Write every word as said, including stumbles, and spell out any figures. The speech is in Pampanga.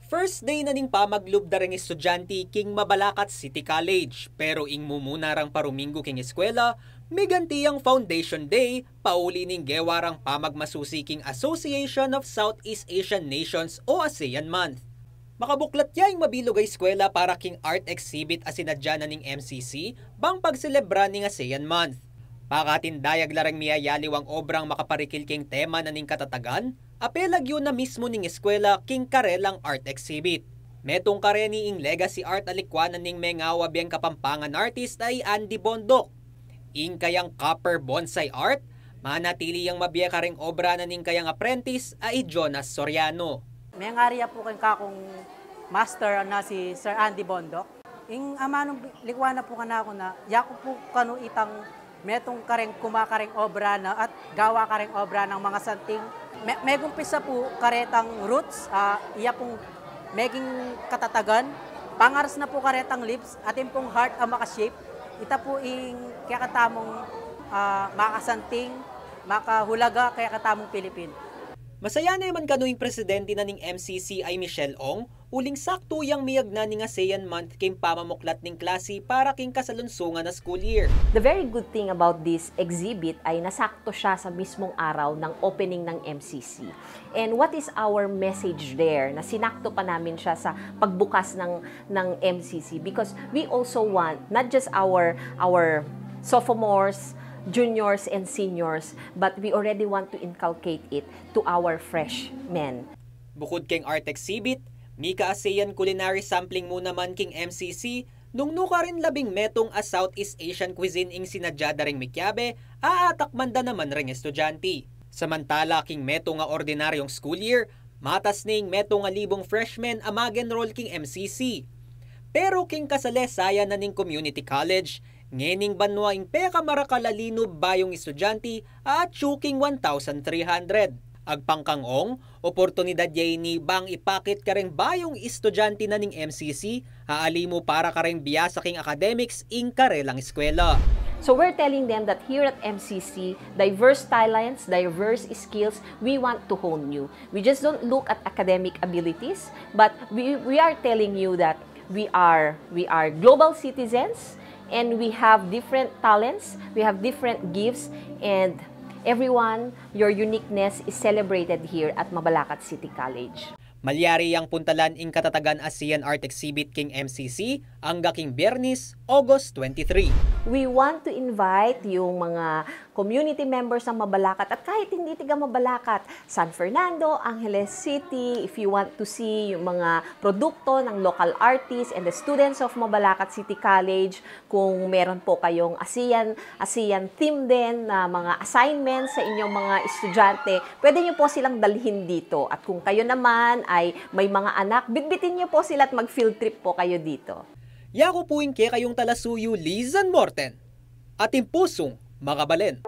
First day na ning pamaglub da ring estudyante king Mabalacat City College, pero ing mumuna rang paruminggu king eskwela, miganti yang Foundation Day, pauli ning gewa rang pamagmasusi king Association of Southeast Asian Nations o ASEAN Month. Makabuklat ya ing mabilug a eskwela para king art exhibit a sinadya na ning M C C bang pagselebra ning ASEAN Month. Pakating dayag la reng miyayaliwang obrang makaparikil king tema na ning katatagan, apela lagyu na mismu ning eskwela king karelang art exhibit. Metung kareni ing legacy art a likwanan ning mengawa biang Kapampangan artist a i Andy Bondoc. Ing kayang copper bonsai art, manatili yang mabie kareng obra na ning kayang apprentice a i Jonas Soriano. Mengari ya pu keng kakung master na si Sir Andy Bondoc. Ing amanung likwanan pu kanaku na, yaku pu kanu itang metung kareng kumakareng obra na at gawa kareng obra nang mangasanting. Me-, megumpisa pu karetang roots, ah, iya pung meging katatagan, pangaras na pu karetang leaves, atin pung heart a makashape, ita pu ing kekatamung, ah, makasanting, makahulaga kekatamung Pilipin. Masaya ne man kanu ing presidente na ning M C C a i Michelle Ong, uling saktu yang miyagna ning ASEAN Month king pamamuklat ning klase para king kasalunsungan a school year. The very good thing about this exhibit ay nasakto siya sa mismong araw ng opening ng M C C. And what is our message there na sinakto pa namin siya sa pagbukas ng, ng M C C? Because we also want not just our, our sophomores, juniors, and seniors, but we already want to inculcate it to our freshmen. Bukud keng art exhibit, mika-ASEAN culinary sampling mu naman king M C C, nung nukarin labing metung a Southeast Asian cuisine ing sinadya da ring mikiabe, aatakman da naman ring estudyante. Samantala king metung a ordinaryong school year, matas ne ing metung a libung freshmen a mag-enroll king M C C. Pero king kasalesayan na ning community college, ngening banua ing pekamarakal a linub bayung estudyante a atyu king one thousand three hundred. Agpang kang Ong, oportunidad ya ini bang ipakit kareng bayung estudyante na ning M C C a alimu para kareng biasa king academics ing karelang eskwela. So we're telling them that here at M C C, diverse talents, diverse skills, we want to hone you. We just don't look at academic abilities, but we, we are telling you that we are, we are global citizens and we have different talents, we have different gifts, and everyone, your uniqueness is celebrated here at Mabalacat City College. Malyari yang puntalan ing katatagan ASEAN Art Exhibit king M C C angga king Biyernes, August twenty-three. We want to invite yung mga community members ng Mabalacat at kahit hindi tiga Mabalacat, San Fernando, Angeles City, if you want to see yung mga produkto ng local artists and the students of Mabalacat City College, kung meron po kayong ASEAN, ASEAN theme din na mga assignments sa inyong mga estudyante, pwede nyo po silang dalhin dito. At kung kayo naman ay may mga anak, bitbitin nyo po sila at mag-field trip po kayo dito. Yaku pu ing kekayung talasuyu, Lizan Morten, atin pusung makabalen.